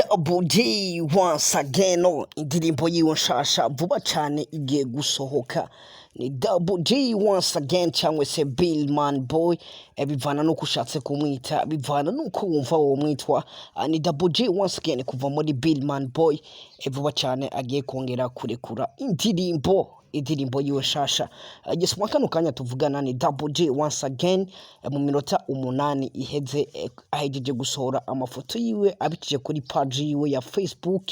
Double J once again, oh, indirimbo yiwe nshasha vuba cane igiye gusohoka. Ni Double J once again cyangwa se Billman Boy, bivana nuko ushatse kumwita, bivana nuko wumva wo mwitwa. Ni Double J once again kuva muri Billman Boy, vuba cane agiye kongera kurekura indirimbo yiwe shasha. Yes, mu kano kanya tuvugana ni Double J once again, mu minota 8 iheze, ahejeje gusohora amafoto yiwe abikije kuri page yiwe ya Facebook.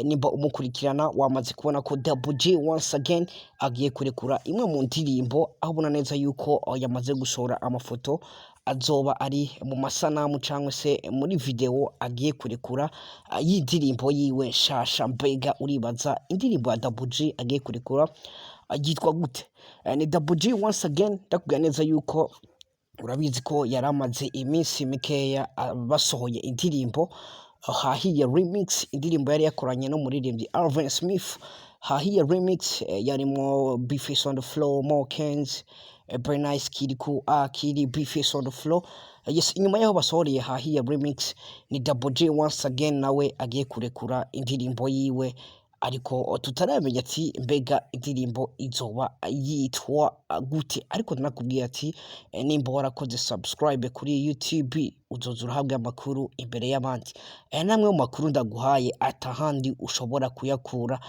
Nimba umukurikirana wamaze kubona ko Double J once again agiye kurekura imwe mu ndirimbo, aho ubona neza yuko yamaze gusohora amafoto azoba ari mu masanamu cyangwa se muri video agiye kurekura y'indirimbo yiwe nshasha. Mbega uribaza indirimbo ya Double J agiye kurekura yitwa gute? Ni Double J once again. Ndakubwira neza yuko urabizi ko yari amaze iminsi mikeya basohoye indirimbo Hahiye Remix, indirimbo yari yakoranye n'umuririmbyi Alvin Smith. Hahiye Remix yarimo Bface on the Floor, Mo Kenz, Bernice, Kirikou Akili, Bface on the Floor. Yes, inyuma yaho basohoreye Hahiye Remix, ni Double J once again nawe agiye kurekura indirimbo yiwe, ariko tutaramenya ati mbega indirimbo izoba yitwa gute. Ariko nakubwiye ati nimba warakoze subscribe kuri YouTube uzoza urahabwa amakuru imbere y'abandi. Aya namwe mu makuru ndaguhaye atahandi ushobora kuyakura.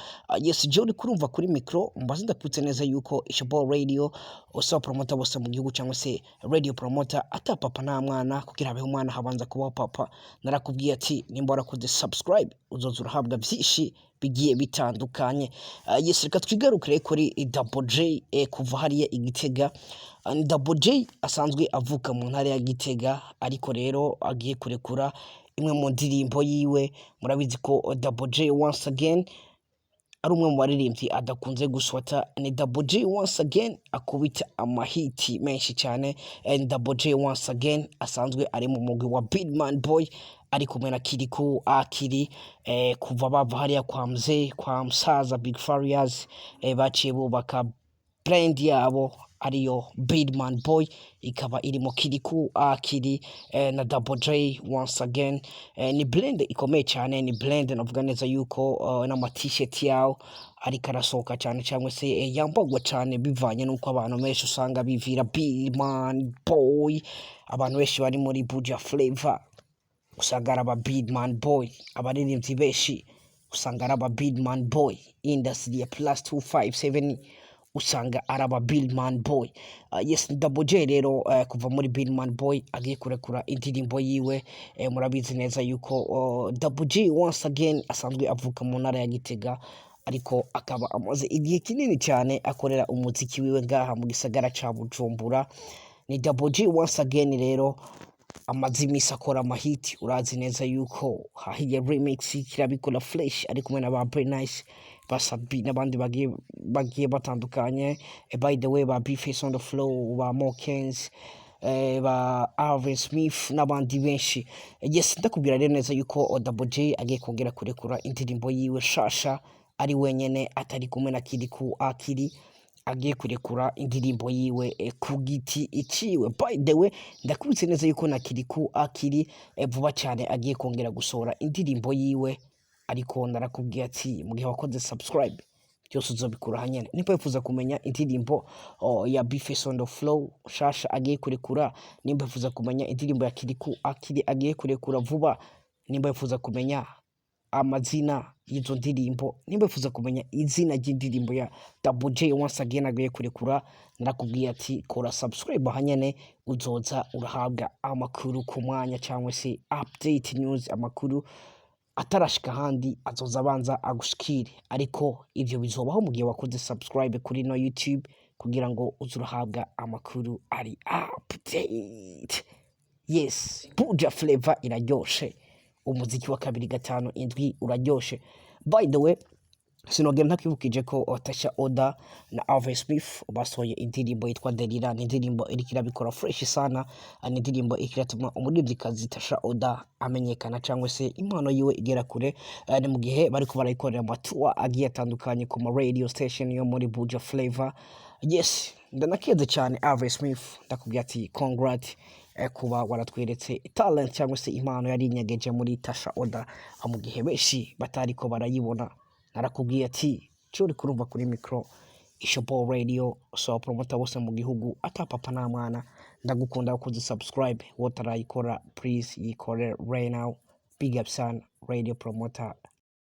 Yes, je uri kurumva kuri micro mbaze ndakutse neza yuko Ishobo Radio usaba promoter bose mu gihugu cyangwa se radio promoter ata papa nta mwana, kugira habeho umwana habanza kubaho papa. Narakubwiye ati nimba warakoze subscribe uzoza urahabwa byinshi bigiye bitandukanye. Yes, reka twigarukire kuri Double J, kuva hariya i Gitega. Double J asanzwe avuka mu ntara ya Gitega, ariko rero agiye kurekura imwe mu ndirimbo yiwe. Murabizi ko Double J once again ari umwe mu baririmbyi adakunze guswata. Ni Double J once again akubita amahiti menshi cyane. Ni Double J once again asanzwe ari mu mugwi wa Bidman Boy, ari kumwe na Kirikou Akili. Kuva bava hariya kwa mzee, kwa msaza Big Farious, baciye bubaka brand yabo ariyo Bidman Boy, ikaba irimo Kirikou Akili na Double J once again. Ni brand ikomeye cyane, ni brand navuga neza yuko n'ama t-shirt yawo ariko arasohoka cyane cyangwa se yambagwa cyane, bivanye n'uko abantu benshi usanga bivira Bidman Boy. Abantu benshi bari muri Buja Flavor usanga ari aba Bidman Boy, abaririmbyi benshi usanga ari aba Bidman Boy, industry ya plus 257 usanga ari aba Bidman Boy. Yes, Double J rero kuva muri Bidman Boy agiye kurekura indirimbo yiwe. Murabizi neza yuko Double J once again asanzwe avuka mu ntara ya Gitega, ariko akaba amaze igihe kinini cyane akorera umuziki wiwe ngaha mu gisagara ca Bujumbura. Ni Double J once again rero amaze imisi akora amahiti. Urazi neza yuko Hahiye Remix kirabikora fresh, ari kumwe na ba Nice, ba Sabi n'abandi bagiye batandukanye. By the way, ba Bface on the Floor, ba Mokens, ba Alvin Smith n'abandi benshi. Yes, ndakubwira rero neza yuko Double J agiye kongera kurekura indirimbo yiwe shasha ari wenyene, atari kumwe na Kirikou Akili. Agiye kurekura indirimbo yiwe ku giti iciwe. By the way, ndakubitse neza yuko na Kirikou Akili vuba cyane agiye kongera gusohora indirimbo yiwe, ariko narakubwiye ati mu gihe wakoze subscribe byose uzobikura hanyene. Nimba wifuza kumenya indirimbo, oh, ya Bface on the Floor shasha agiye kurekura, nimba wifuza kumenya indirimbo ya Kirikou Akili agiye kurekura vuba, nimba wifuza kumenya amazina y'izo ndirimbo, nimba wifuza kumenya izina ry'indirimbo ya Double J once again agiye kurekura, narakubwiye ati kora subscribe hanyene uzoza urahabwa amakuru ku mwanya cyangwa se update news. Amakuru atarashika ahandi azoza abanza agushikire, ariko ivyo bizobaho mu gihe wakoze subscribe kuri no YouTube kugira ngo uze urahabwa amakuru ari update. Yes, Buja Flavor iraryoshe, umuziki wa 257 uraryoshe. By the way, sinogera ntakwibukije ko Tasha Oda na Alvin Smith basohoye indirimbo yitwa Delira. Ni indirimbo iriko irabikora fresh sana, ni indirimbo iriko iratuma umuririmvyikazi Tasha Oda amenyekana cyangwa se impano yiwe igera kure. Ni mu gihe bariko barayikorera amatuwa agiye atandukanye ku ma radio station yo muri Buja Flavor. Yes, ndanakeze cyane Alvin Smith, ndakubwira ati congrats. kuba waratweretse talent cyangwa se impano yari inyegeje muri Tasha Oda mu gihe benshi batariko barayibona. Narakubwiye ati cyo uri kurumva kuri micro Ishopo Radio, so promoter bose mu gihugu, ata papa nta mwana. Ndagukunda wakoze subscribe, wotarayikora please yikore right now. Big up sana, radio promoter.